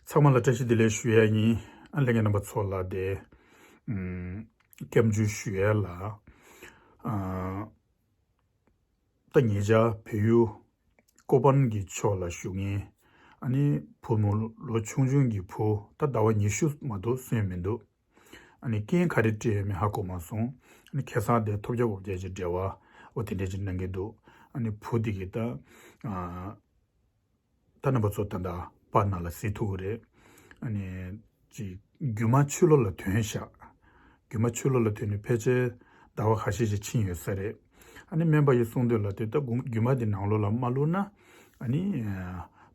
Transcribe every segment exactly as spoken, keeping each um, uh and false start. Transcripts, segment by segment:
ཚང་མ་ལ་བཀྲ་ཤིས་བདེ་ལེགས་ཞུ་ཡ་ཡིན། ཨ་ལྷན་རྒྱས་རྣམ་པ་ཚོ་ལ་དེ་སྐྱབས་འཇུག་ཞུ་ཡ་ལ། ཨ་ད་ཉེ་ཆར་བལ་ཡུལ་ཀོ་པན་གྱི་ཕྱོགས་ལ་བཞུགས་མཁན། ཨ་ནི་བུ་མོ་ལོ་ཆུང་ཆུང་གི་བུ་ད་ཟླ་བ་ཉི་ཤུ་མ་གཏོགས་སོན་མི་འདུག་ཨ་ནི་རྐྱེན་ག་རེ་འཕྲད་ཡོད་མེད་ཧ་གོ་མ་སོང་། ཨ་ནི་ཁ་སང་དེ་ཐོལ་རྒྱག་འོ་བརྒྱལ་གྱི་འབྲེལ་བ་འོ་དེ་འདྲས་ཅིག་གནང་གི་འདུག་ཨ་ནི་བུ་དེ་གི་ད་ཨ་ད་རྣམ་པ་ཚོ་ད་ལྟ་པར་ནང་ལ་གཟིགས་ཐུབ་ཀྱི་རེད། ཨ་ནི་ཅིག་རྒྱུ་མ་ཕྱི་ལོགས་ལ་ཐོན་ཤག་རྒྱུ་མ་ཕྱི་ལོགས་ལ་ཐོན་ནས་ཕལ་ཆེར་ཟླ་བ་ཁ་ཤས་ཤིག་ཕྱིན་ཡོད་ས་རེད། ཨ་ནི་སྨན་པ་ཡིས་གསུངས་དོན་ལ་དེ་ལྟ་རྒྱུ་མ་དེ་ནང་ལོགས་ལ་མ་བླུགས་ན། ཨ་ནི་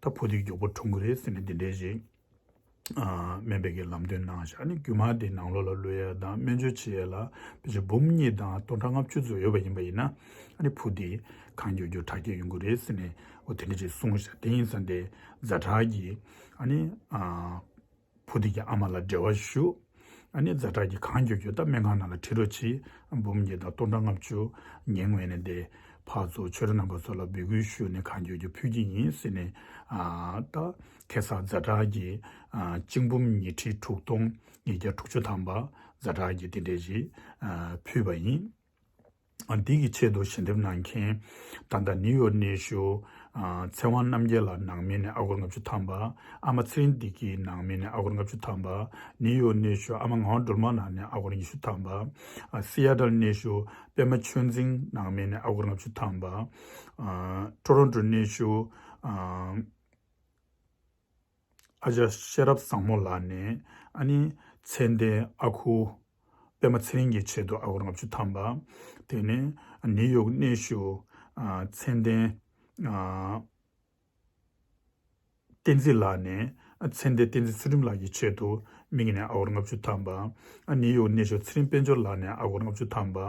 ད་བུ་དེ་མགྱོགས་པོ་གྲོངས་ཀྱི་རེད་ཟེར་ནས་འདི་འདྲས་ཞིག་སྨན་པས་ཀྱི་ལམ་སྟོན་གནང་ཤག་ཨ་ནི་རྒྱུ་མ་དེ་ནང་ལོགས་ལ་བླུགས་ཡ་དང་སྨན་བཅོས་བྱེད་ཡ་ལ་ཕལ་ཆེར་འབུམ་གཉིས་དང་སྟོང་ཕྲག་ལྔ་བཅུ་ཙམ་ཡོད་པ་ཡིན་པ་ཡིན་ན། ཨ་ནི་བུ་དེ་གང་མགྱོགས་མགྱོགས་དྲག་སྐྱེད་ཡོང་གི་རེད་ཟེར་ནས་འོ་དེ་འདྲ་ཅིག་གསུངས་ཤག་དེ་ཡིན་ཙང་དེ་ཛ་དྲག་གི་ཨ་ནི་བུ་དེ་གི་ཨ་མ་ལ་འབྲེལ་བ་ཞུ། ཨ་ནི་ཛ་དྲག་གི་གང་མགྱོགས་མགྱོགས་ད་སྨན་ཁང་ནང་ལ་ཁྲིད་རོགས་གྱིས། འབུམ་གཉིས་དང་སྟོང་ཕྲག་ལྔ་བཅུ་ངའི་ངོས་ནས་དེ་ཕར་ཚུར་ཆོས་ར་རྣམ་པ་ཚོ་ལ་འབོད་སྐུལ་ཞུས་ནས་གང་མགྱོགས་མགྱོགས་ཕུལ་གྱི་ཡིན་ཟེར་ནས། ཨ་ད་ཁ་སང་ཛ་དྲག་གི་ཨ་གཅིག་འབུམ་ཉིས་ཁྲི་དྲུག་སྟོང་ཉིས་བརྒྱ་དྲུག་ཅུ་ཐམ་པ་ཛ་དྲག་གི་དེ་འདྲས་ཞིག་ཨ་ཕུལ་བ་ཡིན། ཨ་འདི་གི་ཆེད་དུ་ཞལ་འདེབས་གནང་མཁན་ད་ལྟ་ནིའུ་ཡོག་གནས་བཞུགས་ཨ་ཚེ་དབང་རྣམ་རྒྱལ་ལགས་ནང་མི་ནས་ཨ་སྒོར་ལྔ་བཅུ་ཐམ་པ། ཨ་མ་ཚེ་རིང་བདེ་སྐྱིད་ནང་མི་ནས་ཨ་སྒོར་ལྔ་བཅུ་ཐམ་པ། ནིའུ་ཡོག་གནས་བཞུགས་ཨ་མ་ངག་དབང་སྒྲོལ་མ་ལགས་ནས་ཨ་སྒོར་ཉི་ཤུ་ཐམ་པ། ཨ་སི་ཨ་ཊལ་གནས་བཞུགས་པད་མ་ཆོས་འཛིན་ནང་མི་ནས་ཨ་སྒོར་ལྔ་བཅུ་ཐམ་པ། ཨ་ཊོ་རོན་ཊོ་གནས་བཞུགས་ཨ་ཨ་ཅག་ཤེས་རབ་བཟང་མོ་ལགས་ནས་ཨ་ནི་མཚན་ལྡན་ཨ་ཁུ་པད་མ་ཚེ་རིང་གི་ཆེད་དུ་ཨ་སྒོར་ལྔ་བཅུ་ཐམ་པ། དེ་ནས་ནིའུ་ཡོག་གནས་བཞུགས་ཨ་མཚན་ལྡན་ཨ་བསྟན་འཛིན་ལགས་ནས་ཨ་མཚན་ལྡན་བསྟན་འཛིན་ཚུལ་ཁྲིམས་ལགས་ཀྱི་ཆེད་དུ་མིག་ནས་ཨ་སྒོར་ལྔ་བཅུ་ཐམ་པ། ཨ་ནིའུ་ཡོག་གནས་བཞུགས་ཚེ་རིང་དཔལ་འབྱོར་ལགས་ནས་ཨ་སྒོར་ལྔ་བཅུ་ཐམ་པ།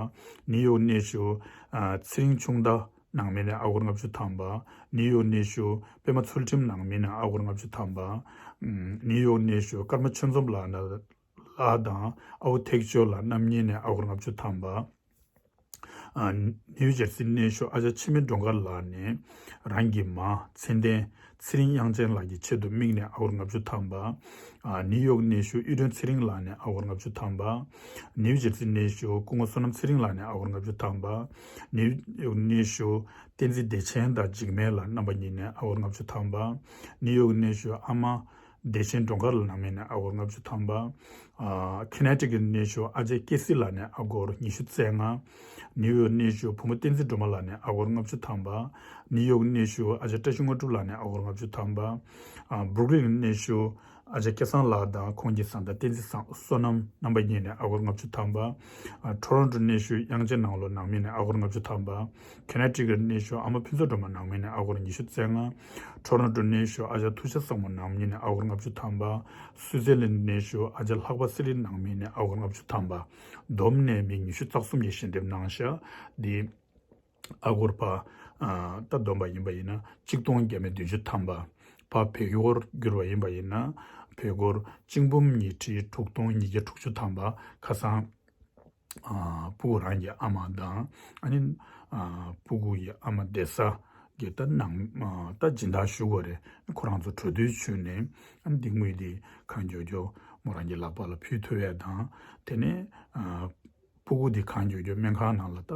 ནིའུ་ཡོག་གནས་བཞུགས་ཨ་ཚེ་རིང་ཆུང་བདག་ནང་མི་ནས་ཨ་སྒོར་ལྔ་བཅུ་ཐམ་པ། ནིའུ་ཡོག་གནས་བཞུགས་པད་མ་ཚུལ་ཁྲིམས་ནང་མི་ནས་ཨ་སྒོར་ལྔ་བཅུ་ཐམ་པ། ཨམ་ནིའུ་ཡོག་གནས་བཞུགས་ཀརྨ་ཆོས་འཛོམས་ལགས་ན་ལགས་དང་ཨ་བོ་ཐེག་མཆོག་ལགས་རྣམ་གཉིས་ནས་ཨ་སྒོར་ལྔ་བཅུ་ཐམ་པ། ཨ་ནིའུ་ཇར་སི་གནས་བཞུགས་ཨ་ཅག་འཆི་མེད་སྒྲོལ་དཀར་ལགས་ནས་རང་གི་མ་མཚན་ལྡན་ཚེ་རིང་དབྱངས་ཅན་ལགས་ཀྱི་ཆེད་དུ་མིག་ནས་ཨ་སྒོར་ལྔ་བཅུ་ཐམ་པ། ཨ་ནིའུ་ཡོག་གནས་བཞུགས་གཡུ་སྒྲོན་ཚེ་རིང་ལགས་ནས་ཨ་སྒོར་ལྔ་བཅུ་ཐམ་པ། ནིའུ་ཇར་སི་གནས་བཞུགས་སྐུ་ངོ་བསོད་ནམས་ཚེ་རིང་ལགས་ནས་ཨ་སྒོར་ལྔ་བཅུ་ཐམ་པ། ནིའུ་ཡོག་གནས་བཞུགས་བསྟན་འཛིན་བདེ་ཆེན་དང་འཇིགས་མེད་ལགས་རྣམ་པ་གཉིས་ནས་ཨ་སྒོར་ལྔ་བཅུ་ཐམ་པ། ནིའུ་ཡོག་གནས་བཞུགས་ཨ་མ་བདེ་ཆེན་སྒྲོལ་དཀར་ལགས་ནང་མི་ནས་ཨ་སྒོར་ལྔ་བཅུ་ཐམ་པ། ཨ་ཁེ་ན་ཊི་ཀ་གནས་བཞུགས་ཨ་ཅག་སྐྱེ་སྲིད་ལགས་ནས་ཨ་སྒོར་ཉི་ཤུ་རྩ་ལྔ། ནིའུ་ཡོག་གནས་བཞུགས་བུ་མོ་བསྟན་འཛིན་སྒྲོལ་མ་ལགས་ནས་ཨ་སྒོར་ལྔ་བཅུ་ཐམ་པ། ནིའུ་ཡོག་གནས་བཞུགས་ཨ་ཅག་བཀྲ་ཤིས་དངོས་གྲུབ་ལགས་ནས་ཨ་སྒོར་ལྔ་བཅུ་ཐམ་པ། ཨ་སྦུག་རིང་གནས་བཞུགས་ཨ་ཅག་སྐལ་བཟང་ལགས་དང་ཁོང་གི་བཟའ་ཟླ་བསྟན་འཛིན་བསོད་ནམས་རྣམ་པ་གཉིས་ནས་ཨ་སྒོར་ལྔ་བཅུ་ཐམ་པ། ཨ་ཊོ་རོན་ཊོ་གནས་བཞུགས་དབྱངས་ཅན་ནང་ལོགས་ནང་མི་ནས་ཨ་སྒོར་ལྔ་བཅུ་ཐམ་པ། ཁེ་ན་ཊི་ཀ་གནས་བཞུགས་ཨ་མ་ཕུན་ཚོགས་སྒྲོལ་མ་ནང་མི་ནས་ཨ་སྒོར་ཉི་ཤུ་རྩ་ལྔ། ཊོ་རོན་ཊོ་གནས་བཞུགས་ཨ་ཅག་ཐུགས་རྗེ་བཟང་མོ་ནང་མི་ནས་ཨ་སྒོར་ལྔ་བཅུ་ཐམ་པ། སུའུ་ཙེར་ལན་གནས་བཞུགས་ཨ་ཅག་ལྷག་པ་གསེར་རི་ནང་མི་ནས་ཨ་སྒོར་ལྔ་བཅུ་ཐམ་པ། བསྡོམས་ནས་མི་ཉི་ཤུ་རྩ་གསུམ་གྱིས་ཞལ་འདེབས་གནང་ཤག་འདི་ཨ་སྒོར་ཕར་ཨ་ད་བསྡོམས་པ་ཡིན་པ་ཡིན་ན་གཅིག་སྟོང་བརྒྱ་མེད་བདུན་ཅུ་ཐམ་པ། ཕར་བོད་སྒོར་བསྒྱུར་བ་ཡིན་པ་ཡིན་ན་བོད་སྒོར་གཅིག་འབུམ་ཉི་ཁྲི་དྲུག་སྟོང་ཉིས་བརྒྱ་དྲུག་ཅུ་ཐམ་པ། ཁ་སང་ཨ་སྤུ་གུ་རང་གི་ཨ་མ་དང་ཨ་ནི་ཨ་སྤུ་གུ་ཡི་ཨ་མ་བསྡད་ས་གི་ད་ནང་ཨ་ད་སྦྱིན་བདག་ཞུ་དགོས་རེད། ཁོ་རང་ཚོ་གྲོས་བསྡུར་བྱས་ནས་ཨ་ནི་འདི་དངུལ་འདི་གང་མགྱོགས་མགྱོགས་མོ་རང་གི་ལག་པ་ལ་ཕུལ་ཐུབ་ཡས་དང་། དེ་ནས་ཨ་སྤུ་གུ་འདི་གང་མགྱོགས་མགྱོགས་སྨན་ཁང་ནང་ལ་ད་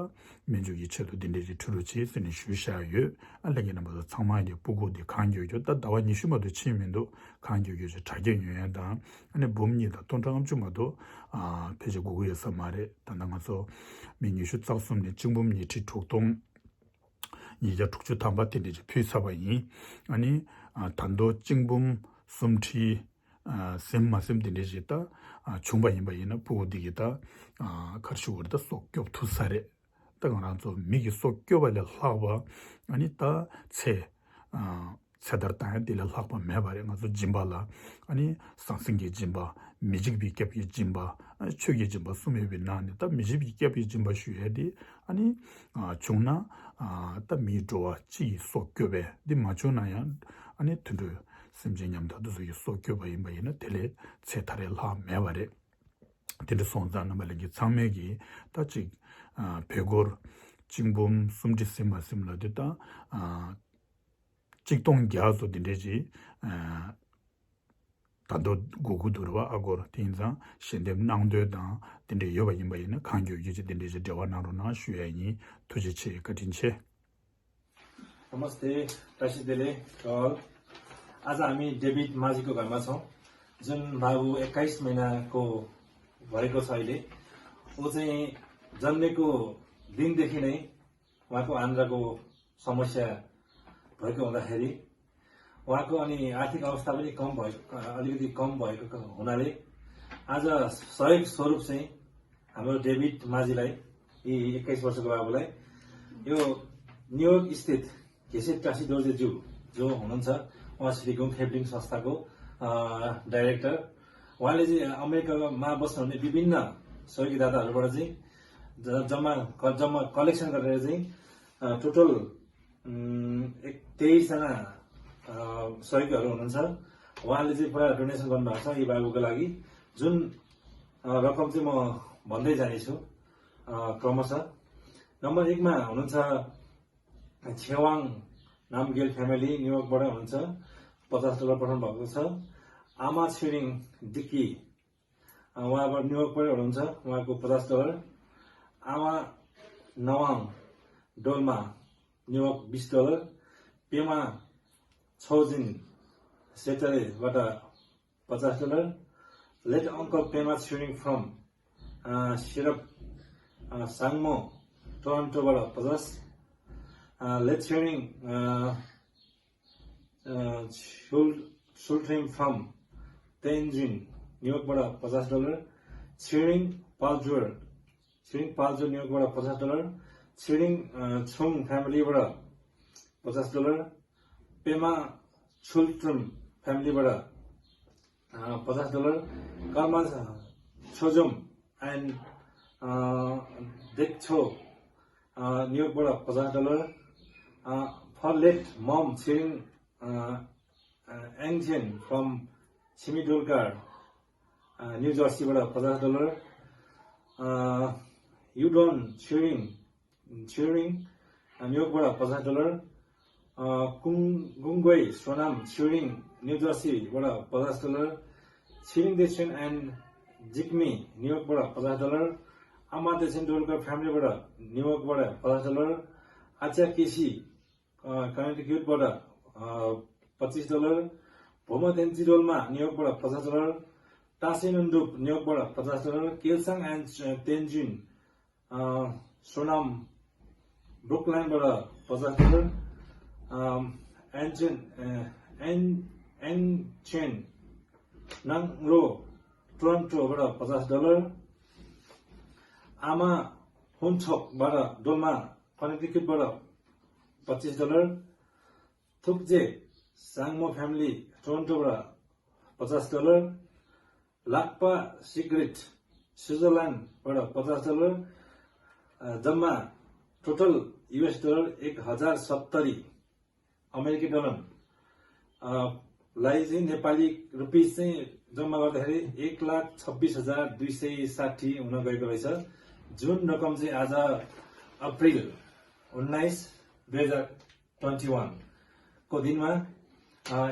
སྨན་བཅོས་ཀྱི་ཆེད་དུ་འདི་འདྲས་ཀྱི་ཁྲིད་རོགས་བྱེད་ཟེར་ནས་ཞུས་བཞག་ཡོད། ཨ་ལྷན་རྒྱས་རྣམ་པ་ཚོ་ཚང་མ་གི་སྤུ་གུ་འདི་གང་མགྱོགས་མགྱོགས་ད་ཟླ་བ་ཉི་ཤུ་མ་གཏོགས་ཕྱིན་མི་འདུག་གང་མགྱོགས་མགྱོགས་ཀྱི་དྲག་སྐྱེད་ཡོང་ཡ་དང་། ཨ་ནི་འབུམ་གཉིས་དང་སྟོང་ཕྲག་ལྔ་བཅུ་མ་གཏོགས་ཨ་ཕལ་ཆེར་དགོས་ཀྱི་ཡོད་ས་མ་རེད། ད་ལྟ་ང་ཚོ་མི་ཉི་ཤུ་རྩ་གསུམ་ནས་གཅིག་འབུམ་ཉི་ཁྲི་དྲུག་སྟོང་ཉིས་བརྒྱ་དྲུག་ཅུ་ཐམ་པ་དེ་འདྲས་ཅིག་ཕུལ་ཚར་བ་ཡིན། ཨ་ནི་ཨ་ད་དུང་གཅིག་འབུམ་སུམ་ཁྲི་ཨ་ཟིན་མ་ཟིན་དེ་འདྲས་ཅིག་ད་ཨ་བྱུང་བ་ཡིན་པ་ཡིན་ན་སྤུ་གུ་འདི་གི་ད་ཨ་ག་རེ་ཞུ་དགོས་རེད། ད་སྲོག་སྐྱོབ་ཐུབ་ས་རེད། ད་ང་རང་ཚོ་མི་གི་སྲོག་སྐྱོབ་པ་ལས་ལྷག་པ་ཨ་ནི་ད་ཚེ་ཨ་ཚེ་ཐར་བཏང་ཡ་དེ་ལས་ལྷག་པ་མེད་པ་རེད། ང་ཚོ་སྦྱིན་པ་ལ་ཨ་ནི་ཟང་ཟིང་གི་སྦྱིན་པ། མི་འཇིགས་པའི་སྐྱབས་ཀྱི་སྦྱིན་པ། ཨ་ཆོས་ཀྱི་སྦྱིན་པ་གསུམ་ཡོད་པའི་ནང་ནས་ད་མི་འཇིགས་པའི་སྐྱབས་ཀྱི་སྦྱིན་པ་ཞུ་ཡ་དེ་ཨ་ནི་ཨ་བྱུང་ན་ཨ་ད་མིའི་འགྲོ་བ་སྤྱི་ཡི་སྲོག་སྐྱོབ་པས། འདི་མ་བྱུང་ན་ཡང་ཨ་ནི་དུད་འགྲོ་སེམས་ཅན་ཉམ་ཐག་དེ་ཚོ་ཡི་སྲོག་སྐྱོབ་པ་ཡིན་པ་ཡིན་ན་དེ་ལས་ཚེ་ཐར་ཡ་ལྷག་མེད་པ་རེད། དེ་འདྲ་སོང་ཙང་རྣམ་པ་ལྷན་རྒྱས་ཚང་མས་ཀྱིས་ད་ཅིག་ཨ་བོད་སྒོར་གཅིག་འབུམ་སུམ་ཁྲི་ཟིན་མ་ཟིན་ལབ་དུས་ད་ཨ་གཅིག་སྟོང་བརྒྱ་ཙམ་དེ་འདྲས་ཅིག་ཨ་ ད་དུང་སྒུག་གི་འདུག་རེད་བ། ཨ་སྒོར་དེ་ཡིན་ཙང་ཞལ་འདེབས་གནང་འདོད་དང་དེ་འདྲ་ཡོད་པ་ཡིན་པ་ཡིན་ན་གང་མགྱོགས་ཀྱི་ཅིག་དེ་འདྲའི་ཅིག་འབྲེལ་བ་གནང་རོགས་གནང་ཞུ་ཡ་ཡིན། ཐུགས་རྗེ་ཆེ། བཀའ་དྲིན་ཆེ། नमस्ते, टासी देले टल। आज हामी डेभिड माझीको घरमा छौँ, जुन बाबु एक्काइस महिनाको भएको छ अहिले। ऊ चाहिँ जन्मेको दिनदेखि नै उहाँको आन्द्राको समस्या भएको हुँदाखेरि उहाँको अनि आर्थिक अवस्था पनि कम भएको, अलिकति कम भएको हुनाले आज सहयोग स्वरूप चाहिँ हाम्रो डेभिड माझीलाई, यी एक्काइस वर्षको बाबुलाई यो न्युयोर्क स्थित घिसिङ टासी दोर्जेज्यू जो हुनुहुन्छ, उहाँ श्री गुङ खेब्लिङ संस्थाको डाइरेक्टर। उहाँले चाहिँ अमेरिकामा बस्नुहुने विभिन्न सहयोगीदाताहरूबाट चाहिँ जम्मा जम्मा कलेक्सन गरेर चाहिँ टोटल एक तेइसजना सहयोगीहरू हुनुहुन्छ। उहाँले चाहिँ पुरा डोनेसन गर्नुभएको छ यी बाबुको लागि, जुन रकम चाहिँ म भन्दै जानेछु क्रमशः। नम्बर एकमा हुनुहुन्छ छेवाङ नामगेल फ्यामिली, न्युयोर्कबाट हुनुहुन्छ, पचास डलर पठाउनु भएको छ। आमा छिरिङ डिक्की, उहाँबाट न्युयोर्कबाटै हुनुहुन्छ, उहाँको पचास डलर। आमा नवाङ डोल्मा, न्युयोर्क बिस डलर। पेमा छोजिन सेटरेबाट पचास dollar. Late uncle Pema Tsering from सिरप साङ्मो टोरन्टोबाट पचास। लेट छिरिङ सुल सुल्ट्रिम फ्रम तेन्जिन, न्युयोर्कबाट पचास डलर। छिरिङ पाल्जुर, छिरिङ पाल्जुर, न्युयोर्कबाट पचास डलर। छिरिङ छुङ फ्यामिलीबाट पचास डलर। पेमा छुल्ट्रिम फ्यामिलीबाट पचास डलर। कर्मा छोजोम एन्ड देख्छो, न्युयोर्कबाट पचास डलर। फर लेट मम छिरिङ एङ्जेन फ्रम छिमिडोलकार, न्यू जर्सीबाट पचास डलर। युडोन छिरिङ छिरिङ, न्युयोर्कबाट पचास डलर। कुङ गुङ्गोई सोनाम छिरिङ, न्यू जर्सीबाट पचास डलर। छिरिङ देछेन एन्ड जिक्मी, न्युयोर्कबाट पचास डलर। आमा देछेन डोलकर फ्यामिलीबाट न्युयोर्कबाट पचास डलर। आच्या केसी कनेक्टिकटबाट पच्चिस डलर। भोमा तेन्ची डोल्मा, न्युयोर्कबाट पचास डलर। टासे नुन्डुप, न्युयोर्कबाट पचास डलर। केलसाङ एन्ड तेन्जिन सोनाम ब्रुकल्यान्डबाट पचास डलर। एन्चेन एन एनचेन नाङ्रो टोरन्टोबाट पचास डलर। आमा हुन्चोकबाट डोल्मा कनेक्टिकटबाट पच्चिस डलर। थुक्जे साङ्मो फ्यामिली टोरन्टोबाट पचास डलर। लाक्पा सिक्रेट स्विजरल्यान्डबाट पचास डलर। जम्मा टोटल युएस डलर एक हजार सत्तरी अमेरिकी डलर लाई चाहिँ नेपाली रुपिस चाहिँ जम्मा गर्दाखेरि एक लाख छब्बिस हजार दुई सय साठी हुन गएको रहेछ। जुन रकम चाहिँ आज अप्रिल उन्नाइस दुई हजार ट्वेन्टी वानको दिनमा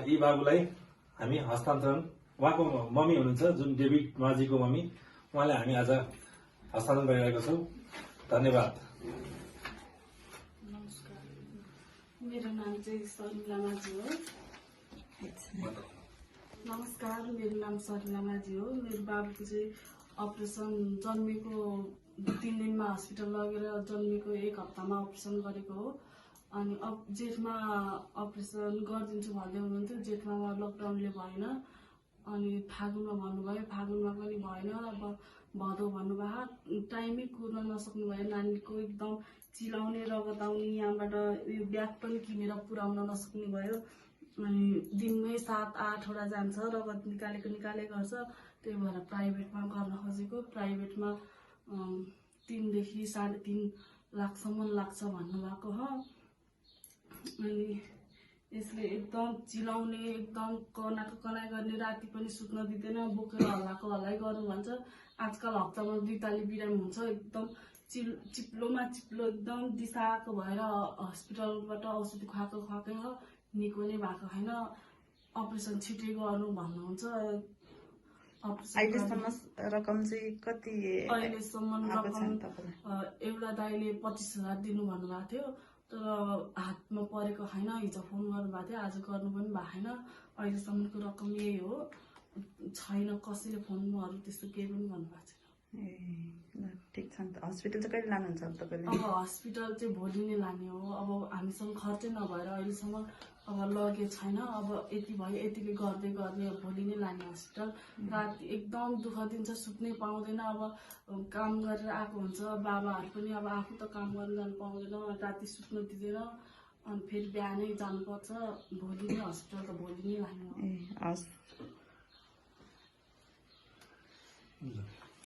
यी बाबुलाई हामी हस्तान्तरण, उहाँको मम्मी हुनुहुन्छ जुन डेभिड माझीको मम्मी, उहाँलाई हामी आज हस्तान्तरण गरिरहेका छौँ। धन्यवाद। नमस्कार, मेरो नाम चाहिँ सरिला माझी हो। नमस्कार, मेरो नाम सरिला माझी हो। मेरो बाबुको चाहिँ अपरेसन, जन्मेको तिन दिनमा हस्पिटल लगेर जन्मेको एक हप्तामा अपरेसन गरेको हो। अनि अब जेठमा अपरेसन गरिदिन्छु भन्दै हुनुहुन्थ्यो, जेठमा लकडाउनले भएन। अनि फागुनमा भन्नुभयो, फागुनमा पनि भएन। अब भदौ भन्नुभयो। टाइमै कुर्न नसक्नुभयो। नानीको एकदम चिलाउने, रगत आउने, यहाँबाट उयो ब्याग पनि किनेर पुर्याउन नसक्नुभयो। अनि दिनमै सात आठवटा जान्छ, रगत निकालेको निकाले गर्छ। त्यही भएर प्राइभेटमा गर्न खोजेको। प्राइभेटमा तिनदेखि साढे तिन लाखसम्म लाग्छ भन्नुभएको हो। अनि यसले एकदम चिलाउने, एकदम कनाको कनाइ गर्ने, राति पनि सुत्न दिँदैन, बोकेर हल्लाको हल्लाइ गर्नु भन्छ। आजकल हप्तामा दुई ताली बिरामी हुन्छ। एकदम चिल चिप्लोमा चिप्लो एकदम दिसाको भएर हस्पिटलबाट औषधि खुवाएको खुवाएकै हो, निको नै भएको छैन। अपरेसन छिटै गर्नु भन्नुहुन्छ। अपरेसन अहिलेसम्म रकम चाहिँ कति अहिलेसम्म आएको छ रकम नि तपाईँलाई? अ, एउटा दाइले पच्चिस हजार दिनु भन्नुभएको थियो, तर हातमा परेको छैन। हिजो फोन गर्नुभएको थियो, आज गर्नु पनि भएको छैन। अहिलेसम्मको रकम यही हो, छैन, कसैले फोनहरू त्यस्तो केही पनि गर्नुभएको छैन। ए, ल, ठिक छ नि त। हस्पिटल चाहिँ कहिले लानुहुन्छ अब तपाईँले? अब हस्पिटल चाहिँ भोलि नै लाने हो। अब हामीसँग खर्चै नभएर अहिलेसम्म अब लगे छैन। अब यति भयो, यतिले गर्दै गर्ने, अब भोलि नै लाने हस्पिटल। राति एकदम दुःख दिन्छ, सुत्नै पाउँदैन। अब काम गरेर आएको हुन्छ, बाबाहरू पनि अब आफू त काम गर्न जानु पाउँदैन, राति सुत्न दिँदैन। अनि फेरि बिहानै जानुपर्छ। भोलि नै हस्पिटल त भोलि नै लाने हो। ए, हस्।